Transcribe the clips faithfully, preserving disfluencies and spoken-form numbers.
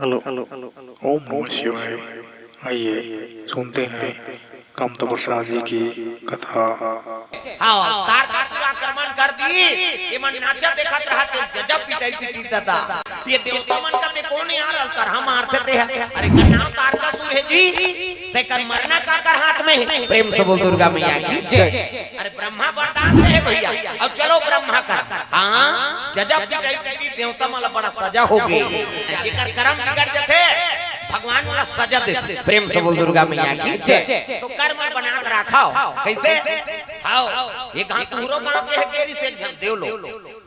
Hello. ओम नमः शिवाय। आइए, सुनते हैं कामता प्रसाद जी की कथा। हाँ, तारकासुर आक्रमण कर दी। ये मन नाचा देखत रहा, ते गजब पिटाई पीटी दादा। ये देवता मन का ते कोन यार अलकरहा मारथे ते ह? अरे का नाम तारकासुर हे जी, तेकर मरना काकर हाथ में हे। प्रेम से बोल दुर्गा मैया की जय। अरे ब्रह्मा वरदान दे हे भैया, अब चलो ब्रह्मा कर। हाँ, गजब पिटाई पीटी, देवता मन ला बड़ा सजा हो गे। जेकर करम बिगड़ जथे, भगवान ओला सजा देथे। प्रेम से बोल दुर्गा मैया की जय। तो कर्म बना के राखव। कैसे? हाव, ये गांव तुहरो गांव के हे, केरी से एकदम देव लोग।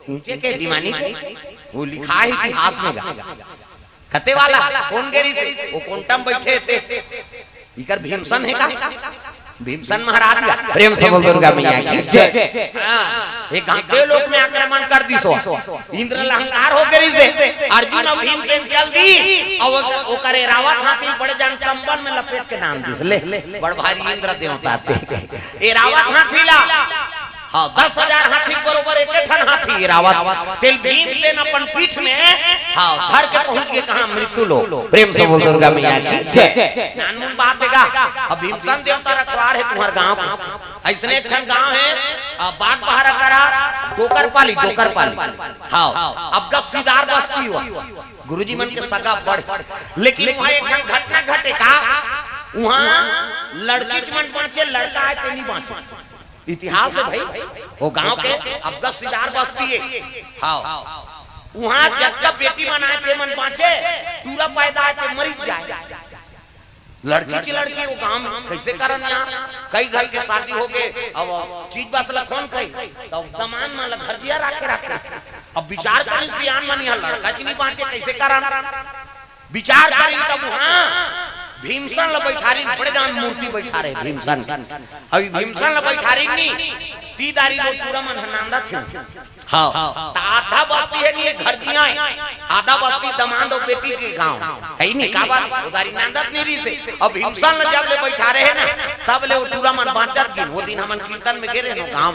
नीचे के दीवानी के, वो लिखा है इतिहास में गा। कते वाला, कोन केरी से, वो कोंटम बैठे थे। इकर भीमसन हे का? भीमसन महाराज का। प्रेम से बोल दुर्गा मैया की जय। हाँ, ये गांव देव लोक में आक्रमण कर दिस। इंद्र ल अहंकार हो केरी से, अर्जुन अउ भीमसेन चल दी, अउ ओकर एरावत हाथी बड़े जान कंबल में लपेट के नाम दिस। ले, बड़ भारी इंद्र देवता ते। एरावत हाथी ला, हाँ, दस हजार हाथी बरोबर एक ठन हाथी एरावत। तेला भीमसेन अपन पीठ में, हाँ, धर के पहुंच गे कहाँ? मृत्यु लोक। प्रेम से बोल दुर्गा मैया की जय। नानमुन बात हे गा, अब भीमसेन देवता रखवार हे तुम्हर गांव के। अइसने एक ठन गांव हे, अ, बागबाहरा करा, डोकरपाली, डोकरपाली। हाँ, अब गा सिदार बस्ती हुआ। गुरुजी मन के सगा बड़। लेकिन वहाँ एक ठन घटना घटे का, वहाँ लड़की मन बाँचे, लड़का आय ते नहीं बाँचे। इतिहास हे भाई, वो गांव के अब गा सिदार बस्ती हे। हाँ, वहाँ जतका बेटी मन आय ते मन बाँचे, टूरा पैदा आय ते मरी जाय। लड़की च लड़की वो गांव में कैसे करन या? कई घर के शादी हो गे, अब चीज बस ला कौन कही? तो दमान मन ला घर जिया राखे राखे। अब विचार करी सियान मन, यहाँ लड़का च नहीं बाँचे, कैसे करन? विचार करी तब वहाँ भीमसेन ला बैठारी, बड़े जान मूर्ति बैठारे भीमसेन। अभी भीमसेन ला बैठारी नहीं, तीदारी लोग टूरा मन ह नांदत हे। हाँ, त आधा बस्ती हे नहीं, घर जिया हे, आधा बस्ती दमांद अउ बेटी के गांव हे नहीं, काबर? उधारी नांदत नहीं रहिसे। अब भीमसेन ल जब ले बैठारे हे ना, तब ले वो टूरा मन बाँचत गिन। वो दिन हमन कीर्तन में गे रहे न गांव।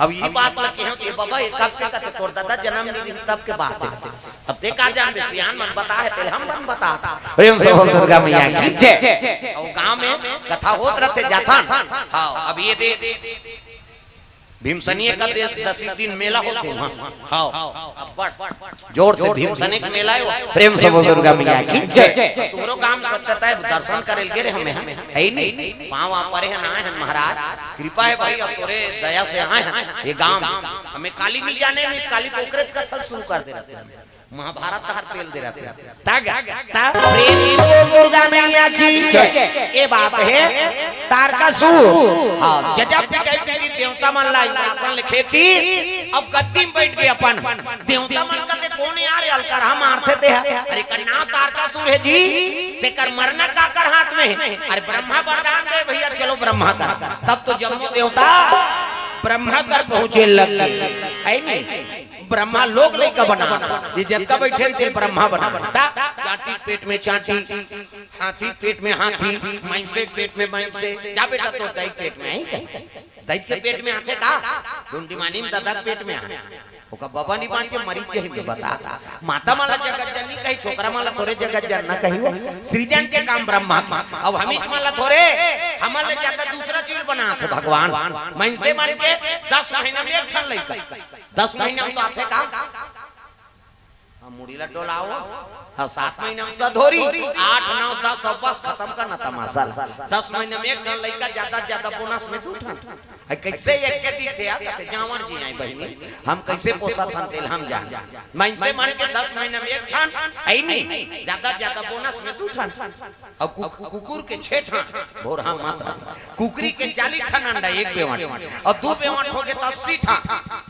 अब ये बात ल कहे हो कि बाबा, ये कब के कथे, तोर दादा जन्म नहीं रहिस तब के बात हे। अब ते का जानबे, सियान मन बता हे, तेल हम मन बता। प्रेम से बोल दुर्गा मैया की जय। अउ गांव में कथा होत रहथे, जाथन। हाँ, अब ये दे भीमसेनी एकादशी दिन मेला होथे वहाँ। हाँ, अब्बड़ जोर से भीमसेनी के मेला हे। प्रेम से बोल दुर्गा मैया की जय। तो तोरो गांव सत्यता हे, दर्शन करे ल गे रहे हमें, हे नहीं? पाँव आ परे हे ना, हे महाराज, कृपा हे भाई, अब तोरे दया से आए हैं ये गांव। हमें काली नहीं जाने, नहीं काली तो ओकरे कथा शुरू कर दे रहथे। महाभारत तहर पेल दे रहथे। तग, तग। प्रेम से बोल दुर्गा मैया की जय। ये बात हे तारकासुर। हाँ, जजा पिटाई पीटी देवता मन ला इंद्रासन लिखे दी। अब गद्दी में बैठ के अपन देवता मन कथे, कौन यार अलकरहा मारथे ते ह? अरे का नाम तारकासुर हे जी, तेकर मरना काकर हाथ में हे? अरे ब्रह्मा वरदान दे भैया, चलो ब्रह्मा कर। तब तो जम्मो देवता ब्रह्मा कर पहुंचे लग गे, हे नहीं? ब्रह्मा लोग लइका बना, ये जतका बैठे तेल ब्रह्मा बना। ता चांटी के पेट में चांटी, हाथी के पेट में हाथी, मइनसे के पेट में मइनसे। जा बेटा, तोर दाई के पेट में हे, दाई के पेट में आथे का? डुंडीमानी में दादा के पेट में आए। ओकर बाबा नहीं बाँचे, मरी के ही बता था। माता मन ला जगत जननी कही, छोकरा मन ला थोरे जगत जनना कही वो। सृजन के काम ब्रह्मा के। अब हमीच मन ला थोरे, हमन ले ज्यादा दूसरा चीज बनाथे भगवान। मइनसे मन के दस महीना में एक ठन लइका। दस महीना में तो आथे का? हाँ, मुड़ी ला डोलाओ। हाँ, सात महीना में सधोरी, आठ, नौ, दस अउ बस खतम करना तमाशा ला। दस महीना में एक ठन लइका, ज्यादा से ज्यादा बोनस में दू ठन। अरे कैसे एक के दिखे यार, कहते जांवर जी आए बहिनी, हम कैसे पोसत हन तेल हम जान। मइनसे मन के दस महीना में एक ठन, हे नहीं, ज्यादा से ज्यादा बोनस में दू ठन। अउ कु-, कुकुर के छह ठन, भोरहा मत रह। कुकरी के चालीस ठन अंडा एक बेवंट, अउ दू बेवंट होगे त अस्सी ठन,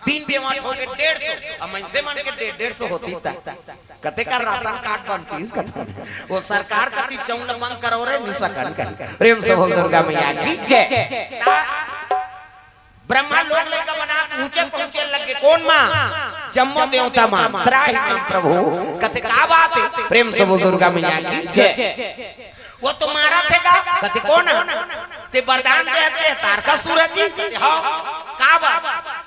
तीन बेवंट होगे डेढ़ सौ, अउ मइनसे मन के डेढ़, डेढ़ सौ होतिस त कते का राशन कार्ड बनतिस कथे। वो सरकार कति चौंग ल बंद करो रे, नि सकन कही। प्रेम से बोल दुर्गा मैया की जय। ता ब्रह्मा लोग लइका बना पहुंचे, पहुंचे लगे। कौन माँ? जम्मो देवता माँ। त्राहि माम प्रभु। कथे का बात हे? प्रेम से बोल दुर्गा मैया की जय। वो तो मारथे का? कथे कौन हे? ते वरदान दे, ते तारकासुर जी। कथे हाँ। का बात?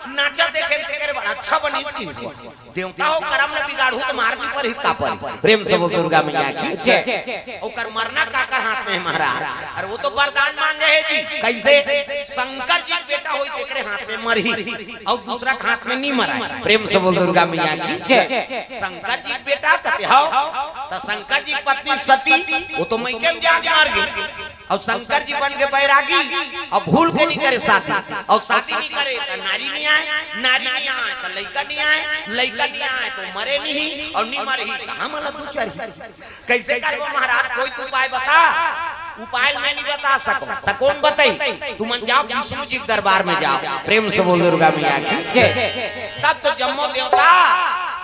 नाचा देखे तेकरे बर अच्छा बनिस किहिस वो। देवता हो, करम ल बिगाड़हू त मार भी परही का परही। प्रेम से बोल दुर्गा मैया की जय। ओकर मरना काकर हाथ में हे महाराज? अरे वो तो वरदान मांगे हे जी। कइसे? शंकर जी के बेटा होही तेकरे हाथ में मरही, अउ दूसरा के हाथ में नी मराय। प्रेम से बोल दुर्गा मैया की जय। शंकर जी के बेटा कथे हव, त शंकर जी के पत्नी सती, वो तो मइके म जाके मर गे। अउ शंकर जी बन गे बैरागी, अउ भूल के नी करे शादी, अउ शादी नी करे त नारी नी आय, नारी नी आय त लइका नी आय, लइका नी आय त मरे नी, अउ नी मरही त हमन ला दू चरही। कइसे करबो महाराज, कोई तो उपाय बता। उपाय ल मैं नी बता सकंव, त कोन बताही? तुमन जाव विष्णु जी के दरबार में जाव। प्रेम से बोल दुर्गा मैया की जय। तब तो जम्मो देवता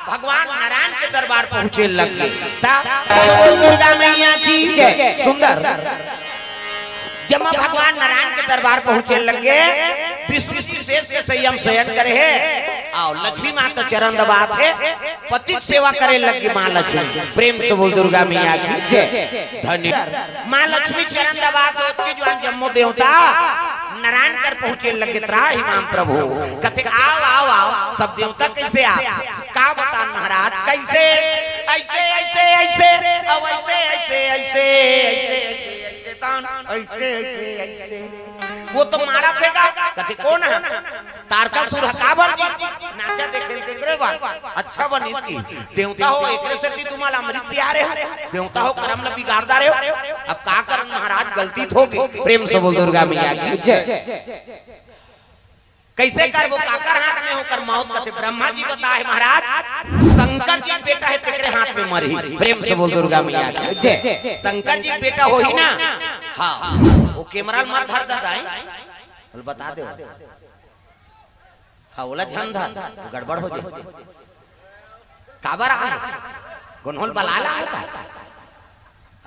भगवान नारायण के दरबार पहुंचे लग गे। तब दुर्गा मैया की जय। सुंदर। जम्मो भगवान नारायण के दरबार पहुंचे लग गे। विष्णु जी शेष के सैया म शयन करे हे, अउ लक्ष्मी माँ तो चरण दबात हे, पति के सेवा करे लग गे माँ लक्ष्मी। प्रेम से बोल दुर्गा मैया की जय। धन्य। माँ लक्ष्मी चरण दबात हे, ओतकी जुवार जम्मो देवता नारायण कर पहुंचे लग गे, त्राहि माम प्रभु। कथे, "आव, आव, आव।" सब देवता कइसे आत? का बतान महाराज, कइसे? अइसे, अइसे, अइसे, अउ अइसे, अइसे, अइसे, अइसे, अइसे, अइसे, तान, अइसे, अइसे, अइसे। वो तो मारत हे गा। कथे, "कोन हे?" तारकासुर ह। "काबर जी?" "नाचा देखे तेकरे बर।" "अच्छा बनिस किहिस।" "देवता हो, एकरे सेती तुमन ला अमृत पियाय रेहेंव, देवता हो, करम ल बिगाड़ डारे हो।" "अब का करन महाराज, गलती तो हो गे।" प्रेम से बोल दुर्गा मैया की जय। कइसे करबो, काकर हाथ में ओकर मौत? कथे, "ब्रह्मा जी बताय हे महाराज, शंकर जी के बेटा हे तेकरे हाथ में मरही।" प्रेम से बोल दुर्गा मैया की जय। शंकर जी के बेटा होही ना? हाँ, वो कैमरा ल मत धर ददा, हैं? बोल, बता दे। हाँ, ओला झन धर, गड़बड़ हो जाही। काबर आय? गोनहोल बलाय ल आय का?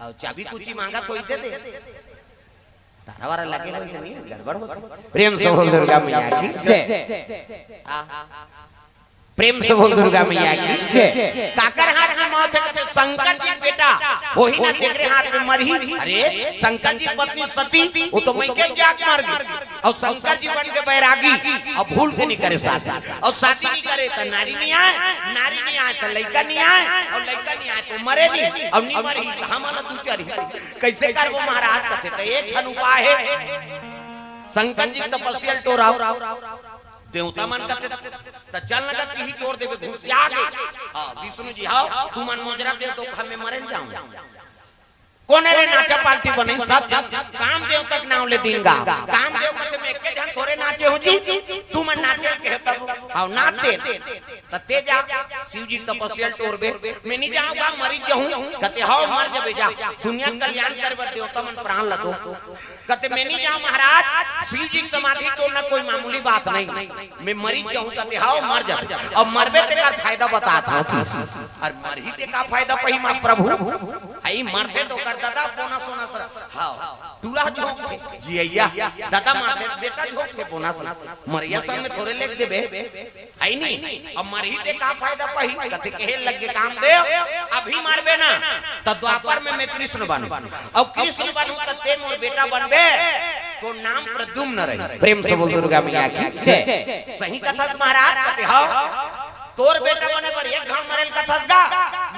अउ चाबी कुची मांगत होही, दे दे। तारा वारा लगे होही त नहीं, गड़बड़ होथे। प्रेम से बोल दुर्गा मैया की जय। आ, प्रेम से बोल दुर्गा मैया की जय। काकर हाथ में मौत हे? कथे, "शंकर जी के बेटा होही ना, तेकरे हाथ में मरही।" अरे, शंकर जी के पत्नी सती, वो तो मइके म जाके मर गे। अउ शंकर जी बन गे बैरागी, अउ भूल के नी करे शादी, अउ शादी नी करे त नारी नी आय, नारी नी आय त लइका नी आय, अउ लइका नी आय त मरे नी, अउ नी मरही त हमन ला दू चरही। कइसे करबो महाराज? कथे, "त एक ठन उपाय हे, शंकर जी के तपस्या ल टोरव।" देवता मन कथे, "त चल न गा, तिही टोर देबे।" घुसिया गे। हाँ, विष्णु जी, "हव, तुमन मोजरा दे दो, हमें मरे ल जाऊं।" कोन रे नाचा पार्टी बनही? सब झन कामदेव तक नाव ले दिन गा। कामदेव कथे, "मैं एके झन थोरे नाचे हों जी, तुमन नाचे ल कहे तब, हव, नाच दे।" त ते जा, शिव जी तपस्या ल टोरबे, "मैं नी जांव गा, मरी जाहूं।" कथे, "हव, मर जबे जा, दुनिया के कल्याण करे बर देवता मन प्राण ल दो।" कथे, "मैं नी जांव महाराज, शिव जी के समाधि टोरना कोई मामूली बात नहीं, मैं मरी जाहूं।" कथे, "हव, मर जा, अउ मरबे तेकर फायदा बतात हंव।" अउ मरही ते का फायदा पही मां प्रभु? हई मरथे त ओकर ददा बोनस वोनस रह-, हव, टूरा झोंकथे, जियइया, ददा मरथे त बेटा झोंकथे बोनस, मरइया संग में थोरे लेग देबे, हई नी? अउ मरही ते का फायदा पही? कथे, कहे लग गे कामदेव, अभी मरबे ना, त द्वापर में मैं कृष्ण बनहूं, अउ कृष्ण बनहूं त ते मोर बेटा बनबे, तोर नाम प्रद्युम्न रही। प्रेम से बोल दुर्गा मैया की जय। सही कथस महाराज? कथे, हव। तोर बेटा बने बर एक घांव मरे ल कथस गा,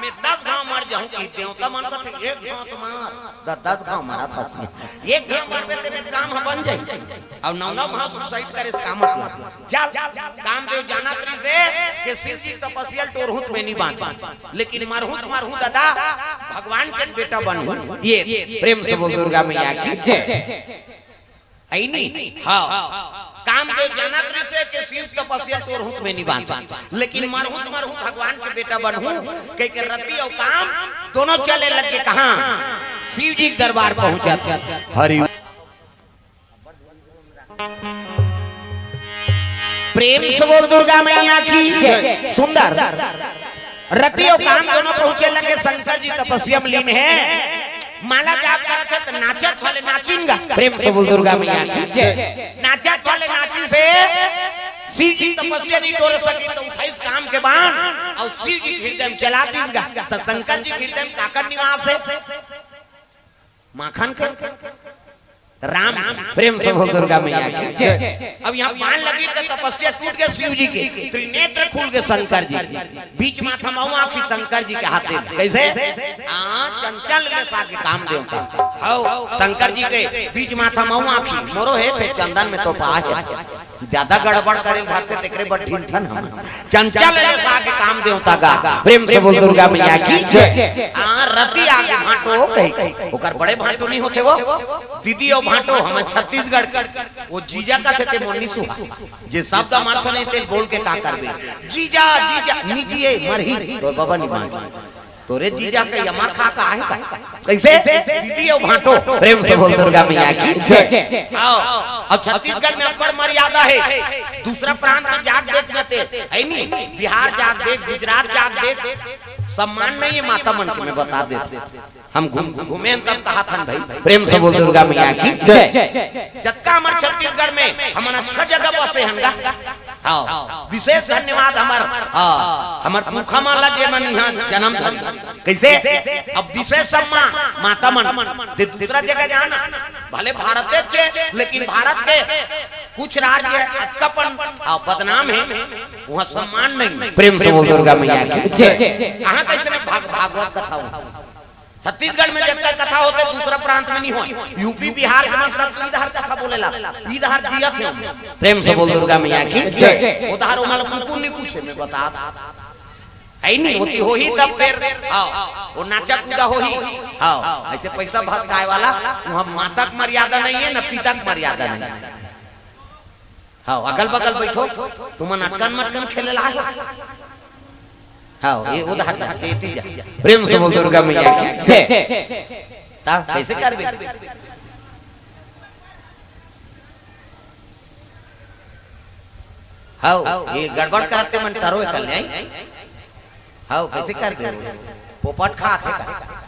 मैं दस घांव मर जाहूं। कि देवता मन कथे, "एक घांव तो मर, द-, दस घांव मरत हस, एक घांव मरबे तेमे काम ह बन जाही, अउ नौ नौ घांव suicide करे से का मतलब?" चल, कामदेव जानत रहिसे कि शिव जी तपस्या ल टोरहूं त मैं नी बांचंव, लेकिन मरहूं त मरहूं ददा, भगवान के बेटा बनहूं। ये प्रेम से बोल दुर्गा मैया की जय। अइनी? हव। कामदेव जानत रहिसे कि शिव तपस्या ल टोरहूं त मैं नी बांचंव, लेकिन मरहूं त मरहूं भगवान के बेटा बनहूं, कहिके रति अउ काम दोनों चले लग गे। कहां? शिव जी के दरबार पहुंचत। हरि। प्रेम से बोल दुर्गा मैया की जय। सुंदर। रति अउ काम दोनों पहुंचे लगे, शंकर जी तपस्या में लीन हे। माला जाप करत हे त नाचत भले नाचिन गा। प्रेम से बोल दुर्गा मैया की जय। नाचत भले नाचिस हे, शिव जी तपस्या नहीं टोर सके त उठाइस काम के बाण अउ शिव जी हृदय में चला दीस गा। त शंकर जी हृदय में काकर निवास हे? माखन के। राम, प्रेम से बोल दुर्गा मैया की जय। अब यहाँ बाण लगी तो तपस्या टूट गए शिव जी के, त्रिनेत्र खुल गए शंकर जी के। बीच माथा मऊ आँखी शंकर जी के हाथ दे। कैसे? हाँ, चंचल ले सागे काम देवता। हौ, शंकर जी के बीच माथा मऊ आँखी मोरो हे, फिर चंदन में तो पा है। ज्यादा गड़बड़ करे घर से तेकरे बर ढीलथन हम। चंचल ले सागे काम देवता का। प्रेम से बोल दुर्गा मैया की जय। हाँ, रति आगे भांटो कही, कही। ओकर बड़े भांटो नहीं होते वो, दीदी और भांटो हम छत्तीसगढ़ के। वो जीजा का थे ते मोर नी सुहा। जे शब्द हमार से नहीं तेल बोल के का करबे? जीजा, जीजा, निजिए मरही। तोर बाबा नहीं मान। तोरे जीजा के यमा खा का आहे का? कैसे? दीदी और भांटो। प्रेम से बोल दुर्गा मैया की जय। आओ, अब छत्तीसगढ़ में अब्बड़ मर्यादा है। दूसरा प्रांत में जात देख लेते, है नहीं? बिहार जात देख, गुजरात जात देख, सम्मान नहीं है माता मन के, मैं बता देता। हम घूम, घूमे तब कहा था भाई, प्रेम से बोल दुर्गा मैया की जय। जतका हमर छत्तीसगढ़ में हमन अच्छा जगह बसे हन गा। हाँ, विशेष धन्यवाद हमर, हाँ, हमर पुरखा मन ला जे मन यहाँ जन्म धरी। कैसे? अब विशेष सम्मान माता मन, दे-, दूसरा जगह जाना, भले भारत के, लेकिन भारत के कुछ राज्य अतकापन, हाँ, बदनाम है, वहाँ सम्मान नहीं। प्रेम से बोल दुर्गा मैया की जय। कहाँ कैसे भाग-, भागवत कथा हो? छत्तीसगढ़ में जब तक कथा होते, दूसरा प्रांत में नहीं हो। यूपी, बिहार के मन सब इधर कथा बोलेला, इधर जिया थे। प्रेम से बोल दुर्गा मैया की जय। उधर वो मतलब कुकुर नहीं पूछे, मैं बता था। है नहीं होती, हो ही तब फिर। हाँ, वो नाचा कूदा हो ही। हाँ, ऐसे पैसा भटकाए वाला, वहाँ माता की मर्यादा नहीं है, ना पिता की मर्यादा नहीं है। हाँ, अगल बगल बैठो, तुमन अटकन मटकन खेले ला हो। हाँ, ये उधार दा, ये तीजा। प्रेम से बोल दुर्गा मैया की जय। ता, कैसे करबे? हाँ, ये गड़बड़ करते मन टरो कर ले। हाँ, कैसे करबे? पोपट खात है का?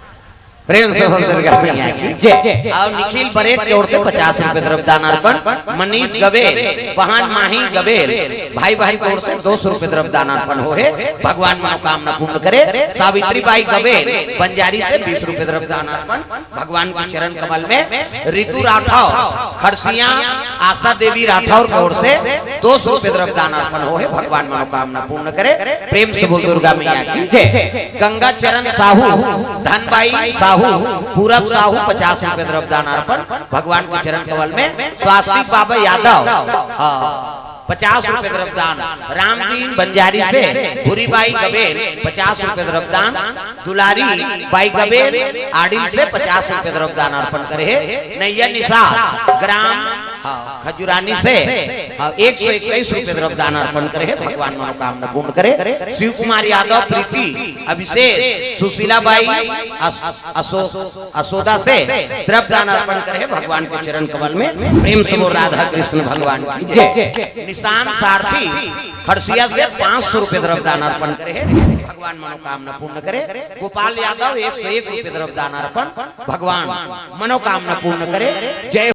प्रेम से बोल दुर्गा मैया की जय। और निखिल बरेट की ओर से पचास रुपए द्रव्य दान अर्पण, मनीष गबेल, बहन माही गबेल, भाई बहन की ओर से दो सौ रुपए द्रव्य दान अर्पण हो है। भगवान मनोकामना पूर्ण करे। सावित्री बाई गबेल बंजारी से बीस रुपए द्रव्य दान अर्पण, भगवान के चरण कमल में। रितु राठौर खड़सिया, आशा देवी राठौर की ओर से दो सौ रुपए द्रव्य दान अर्पण हो है। भगवान मनोकामना पूर्ण करे। प्रेम से बोल दुर्गा मैया की जय। गंगा चरण साहू, धनबाई साहू, पूरब साहू पचास रुपए द्रव्य दान अर्पण भगवान के चरण कमल में। स्वास्तिक बाबा यादव, हाँ, पचास रुपए द्रव्य दान। रामदीन बंजारी से भूरीबाई गबेल पचास रुपए द्रव्य दान। दुलारी बाई गबेल आडिल से पचास रुपए द्रव्य दान अर्पण करे है। नैया निषाद ग्राम, हाँ, खजुरानी से, हाँ, एक सौ इक्कीस रुपए द्रव्य दान अर्पण करे है। भगवान मनोकामना पूर्ण करे। शिव कुमार यादव, प्रीति, अभिषेक, सुशीला बाई, अस-, असो-, असोदा से द्रव्य दान अर्पण करे है भगवान के चरण कमल में। प्रेम से बोल राधा कृष्ण भगवान की जय। निशांत सारथी खड़सिया से पाँच सौ रुपए द्रव्य दान अर्पण करे है। भगवान मनोकामना पूर्ण करे। गोपाल यादव एक सौ एक रुपए द्रव्य दान अर्पण, भगवान मनोकामना पूर्ण करे। जय।